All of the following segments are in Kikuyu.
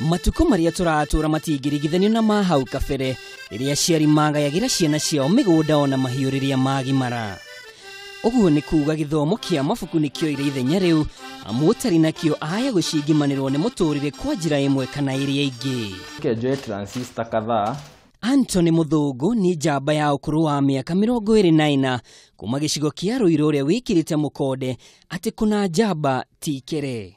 Matukũ marĩa tũratũra matingĩringithanio na ma hau kabere rĩrĩa aciari magayagĩra ciana ciao mĩgũnda ona mahiũ rĩrĩa magimara. Ũguo nĩ kuga gĩthomo kĩa mabuku nĩkĩoire ithenya rĩu, amu ũtarĩ nakĩo aya gũcingimanĩrwo nĩ mũtũrĩre kwa njĩra ĩmwe kana ĩrĩa ĩngĩ. Njoe transistor kadhaa. Anthony Mũthũngũ nĩ njamba ya ũkũrũ wa mĩaka 24 kuma gĩcigo kĩa Ruiru ũrĩa wĩkĩrĩte mũkonde atĩ kũna njamba ti kere.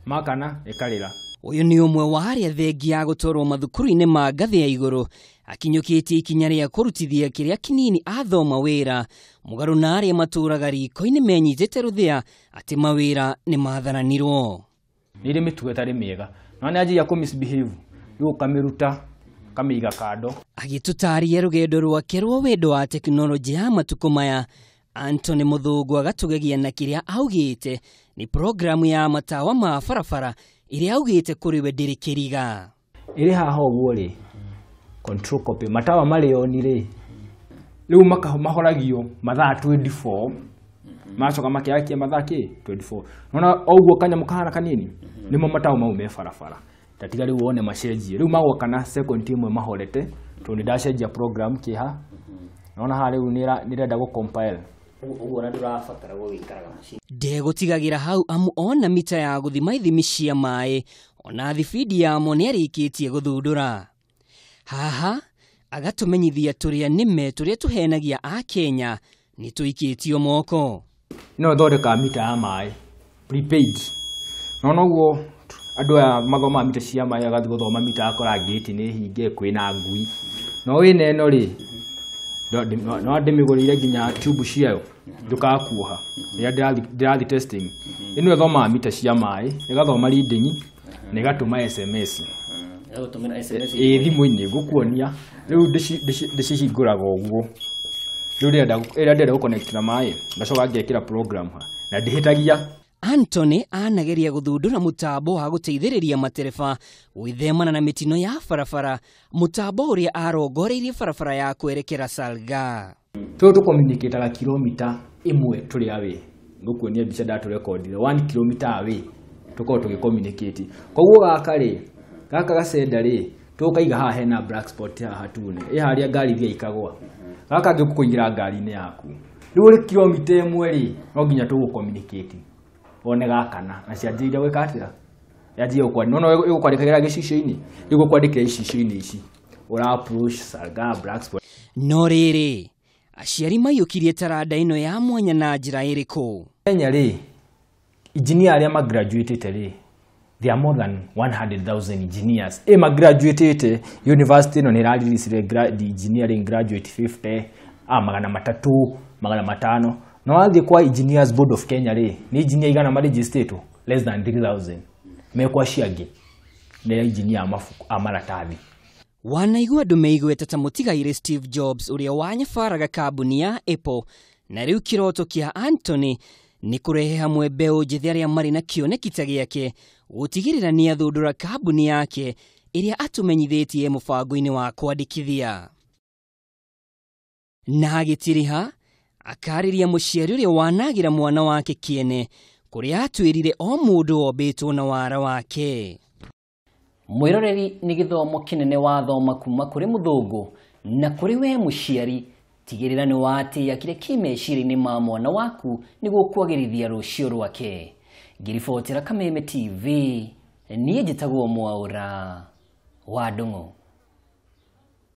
Makana ĩkarĩra. Ũyũ nĩ ũmwe wa arĩa thengia ya gũtwarwo mathukuru-inĩ ma ngathĩ ya igũrũ akinyũkĩtie ikinya rĩa kũrutithia kĩrĩa kinini athoma wĩra mũgarũ na arĩa matũraga riko-inĩ menyitĩte rũthĩa atĩ mawĩra nĩ matharanirwo. Nĩ irĩ mĩtugo ĩtarĩ mĩega no nĩ anjagia kũ misbehave rĩu ũkamĩruta ũkamĩiga kando. Agĩtũtaria rũgendo rwake rwa wendo wa tekinoronjĩ ya matukũ maya, Anthony Mũthũngũ agatũgegia na kĩrĩa augĩte nĩ programu ya matawa ma barabara ĩrĩa augĩte kũrĩ we ndĩrĩ kĩriga. Ĩrĩ haha ũguo rĩ, control copy matawa marĩ on rĩ, rĩu mahoragio mathaa 24 macoka makeakia mathaa kĩ 24. Nona ũguo kanyamũ kahana kanini nĩmo matawa mau me barabara. Tatiga rĩu wone macenjie rĩu magwakana second ĩmwe mahorete tondũ nĩndacenjia program kĩha. Nona haha rĩu nĩrenda gũ compile. Ũguo na ndũrabatara gũgĩikaraga macini. Ndegũtigagĩra hau amu ona mita ya gũthima ithimi cia maĩ ona thibindi yamo nĩarĩkĩtie gũthundũra. Haha agatũmenyithia tũrĩa nĩme tũrĩa tũhenagia Akenya nĩ tũikĩtio moko. Ĩno ĩthondekaga mita ya maĩ prepaid. Nona ũguo andũ aya mathomaga mita cia maĩ agathiĩ gũthoma mita akora ngĩti nĩ hinge kwĩna ngui. No wĩna ĩno rĩ, no ndĩmĩgũrĩire nginya tube ciayo ndũkakuoha rĩrĩa ndĩrathiĩ testing. Ĩno ĩthomaga mita cia maĩ, ĩgathoma reading na ĩgatũma SMS. Ĩgagũtũmĩra SMS Ĩ thimũ-inĩ ngũkuonia. Rĩu ndĩcihingũraga ũguo. Rĩu rĩrĩa ndĩrenda gũ-connect na maĩ ngacoka ngekĩra program ha na ndĩhĩtagia. Anthony anageria gũthundũra mũtambo wa gũteithĩrĩria matereba gwĩthemana na mĩtino ya barabara, mũtambo ũrĩa arongoreirie barabara ya kwerekera Salga. Tũtũ tũcommunicataga kilomita ĩmwe tũrĩ away. Ngũkuonia mbica ndatũrekondire 1 kilometer away tũkorwo tũgĩcommunicate. Koguo gaka rĩ, gaka gacenda rĩ, tũkaiga haha hena black spot haha hatune. Ĩ harĩa ngari iria ikagwa. Gaka ngĩkũingĩra ngari-inĩ yaku. Rĩu ũrĩ kilomita ĩmwe rĩ, no nginya tũgũcommunicate. Wone gakana na cianjĩrĩria gwĩka atĩa? Yanjĩrĩria gũkwandĩkĩra. Nona ĩgũkwandĩkagĩra gĩcicio-inĩ, ĩgũkwandĩkĩra icicio-inĩ ici. Ũra approach Salga black spot. No rĩrĩ, aciari maiyũkirie taranda ĩno ya mwanya na njĩra ĩrĩkũ? Kenya rĩ, engineer arĩa magraduatĩte rĩ, there are more than 100,000 engineers. Ĩ magraduatĩte university ĩno nĩ ĩrareleasire engineering graduate 50, 300, 500. Na wathiĩ kwa Engineers Board of Kenya rĩ, nĩ engineer igana marejistĩtwo less than 3,000. Mekwo acio angĩ nĩ engineer a mabuku a maratathi. Wanaigua andũ meiguĩte ta mũtigairĩ Steve Jobs ũrĩa wanyabaraga kambuni ya Apple, na rĩu kĩroto kĩa Anthony nĩ kũrehe hamwe mbeũ njĩthĩ arĩa marĩ na kĩoneki ta gĩake gũtigĩrĩra nĩ athundũra kambuni yake ĩrĩa atũmenyithĩtie mũbango-inĩ wa kwandĩkithia. Na agĩtiriha akarĩria mũciari ũrĩa wanagĩra mwana wake kĩene kũrĩa atwĩrire o mũndũ ombĩtwo na wara wake. Mwĩroreri nĩ gĩthomo kĩnene wathoma kuma kũrĩ Mũthũngũ na kũrĩ we mũciari tigĩrĩra nĩ watĩĩa kĩrĩa kĩ meciria-inĩ ma mwana waku nĩguo kwagĩrithia rũciũ rwake. Ngĩribotera Kameme TV, niĩ njĩtagwo Mwaũra wa Ndung'u.